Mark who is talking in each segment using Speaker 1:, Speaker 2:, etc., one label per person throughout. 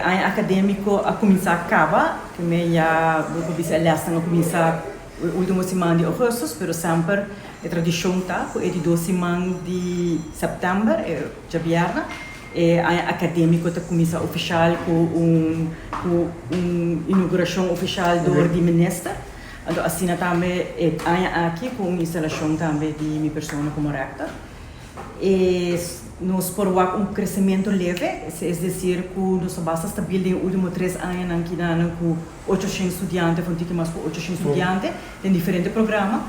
Speaker 1: Aña akadémiko a kuminsá kaba, ku mi ya bo por bisa e lèsnan a kuminsá último siman di ougùstùs, pero semper e tradishon ta ku e di dos siman di sèptèmber, e djabièrnè, e aña akadémiko ta kuminsá ofishal ku un inougurashon ofishal dor di minister. Anto asina tambe e aña aki ku un instalashon tambe di mi persona komo rektor. E nos por wak un kresementu leve, es desir, ku nos ta basta stabil den último 3 añanan ku ku 800 studiante, òf un tiki mas ku 800 studiante, den diferente programa.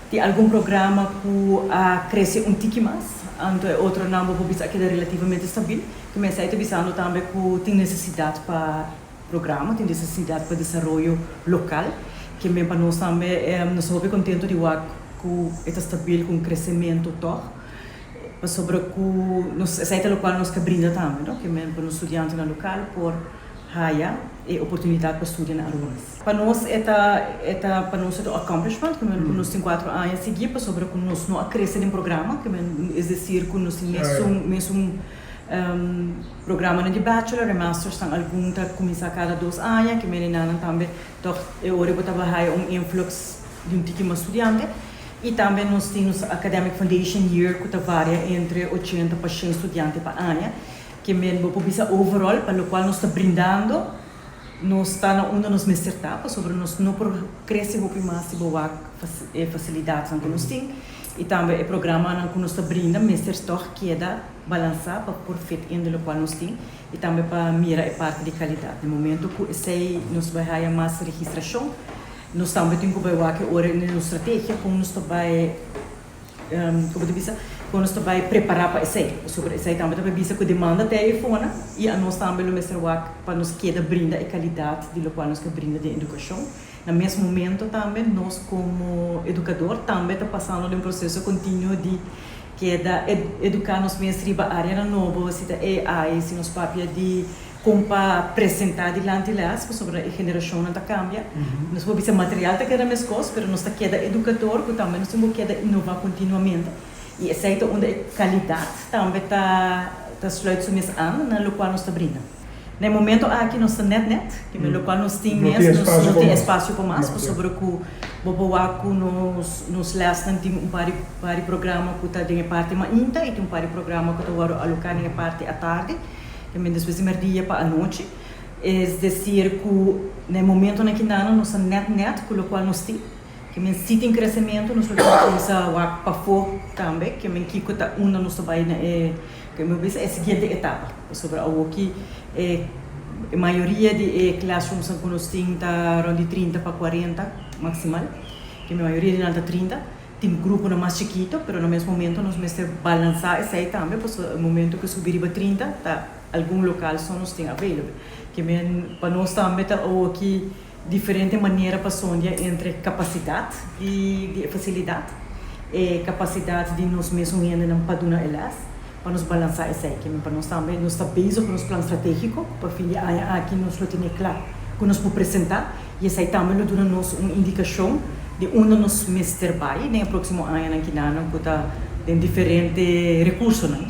Speaker 1: Tin algun programa ku a krese un tiki mas, anto e otronan bo por bisa a keda relativamente stabil. Ku mi ta bisando tambe ku tin nesesidat pa programa, tin nesesidat pa desaroyo lokal, ke men pa nos tambe nos ta kontentu di wak ku ta stabil ku un kresementu toch. Pasobra ku nos esei ta lokual nos ke brinda tambe, no? Ke men pa nos studiantenan lokal por haya e oportunidat pa studia na Aruba. Pa nos e ta pa nos e accomplishment, ku nos tin 4 aña siguí, pasobra ku nos no a krese den programa, ke men, es desir, ku nos tin mesun programa di bachelor i masters tan algun ta kuminsá kada 2 aña, ke men nan tambe toch e ora bo ta haya un influx di un tiki mas studiante. I tambe nos tin Academic Foundation Year ku ta varia entre 80 pa 100 studiante pa aña, ke men bo por bisa overall, pa lokual nos ta brindando, nos ta na unda nos mester ta, pasobra nos no por krese hopi mas si bo wak fasilidatnan ku nos tin. I tambe e programanan ku nos ta brinda mester toch keda balansá pa por fit in di lokual nos tin i tambe pa mira e parti di kalidat. Na momento ku esei nos bai haya mas registrashon, nos tambe tin ku bai wak ora na strategia kon nos ta bai kon ta bisa, kon nos ta bai prepará pa esei. Pasobra esei tambe ta bai bisa ku demanda ta ei fona i a nos tambe lo mester wak pa nos keda brinda e kalidat di lokual nos ke brinda den edukashon. Na mes momento tambe nos komo edukador tambe ta pasando den un proseso kontinuo di keda eduká nos mes riba áreanan nobo, si ta AI, si nos papia di kon pa presentá dilanti les, pasobra e generashonnan ta kambia. Nos por bisa material ta keda meskos, pero nos ta keda edukador ku tambe nos tin ku keda inová kontinuamente. I esei ta unda e kalidat tambe ta sluit su mes aan na lokual nos ta brinda. Na e momento aki nos ta net net, ke men lokual nos tin
Speaker 2: No
Speaker 1: mes,
Speaker 2: tin
Speaker 1: nos
Speaker 2: espasio
Speaker 1: no
Speaker 2: pa
Speaker 1: tin
Speaker 2: mas.
Speaker 1: espasio pa mas,
Speaker 2: No,
Speaker 1: pasobra ku bo por wak ku nos lesnan tin un par di programa ku ta den e parti mainta i tin un par di programa ku ta wòrdu aloká den e parti atardi, ke men despues di mèrdia pa anochi. Es desir, ku na e momentonan akinan nos ta net net ku lokual nos tin. Ke men si tin kresementu, nos lo tin kuminsá wak pafó tambe, ke men kiko ta unda nos ta bai na e, ke mi bisa, e siguiente etapa. Pasobra awoki e mayoria di e classrooms ku nos tin ta rònt di 30 pa 40 maksimal. Ke men mayoria di nan ta 30. Tin gruponan mas chikitu, pero na mes momento nos mester balansá esei tambe, pasobra e momento ku subi riba 30 ta algun lokal so nos tin available. Ke men pa nos tambe ta awoki diferente manera pa sondia entre kapasidat di fasilidat, e kapasidat di nos mes hendenan pa duna e les, pa nos balansá esei. Ke men pa nos tambe nos ta bezig ku nos plan stratégiko, pa fin di aña aki nos lo tene kla ku nos por presentá i esei tambe lo duna nos un indikashon di unda nos mester bai den e próksimo añanan akinan ku ta den diferente rekursonan.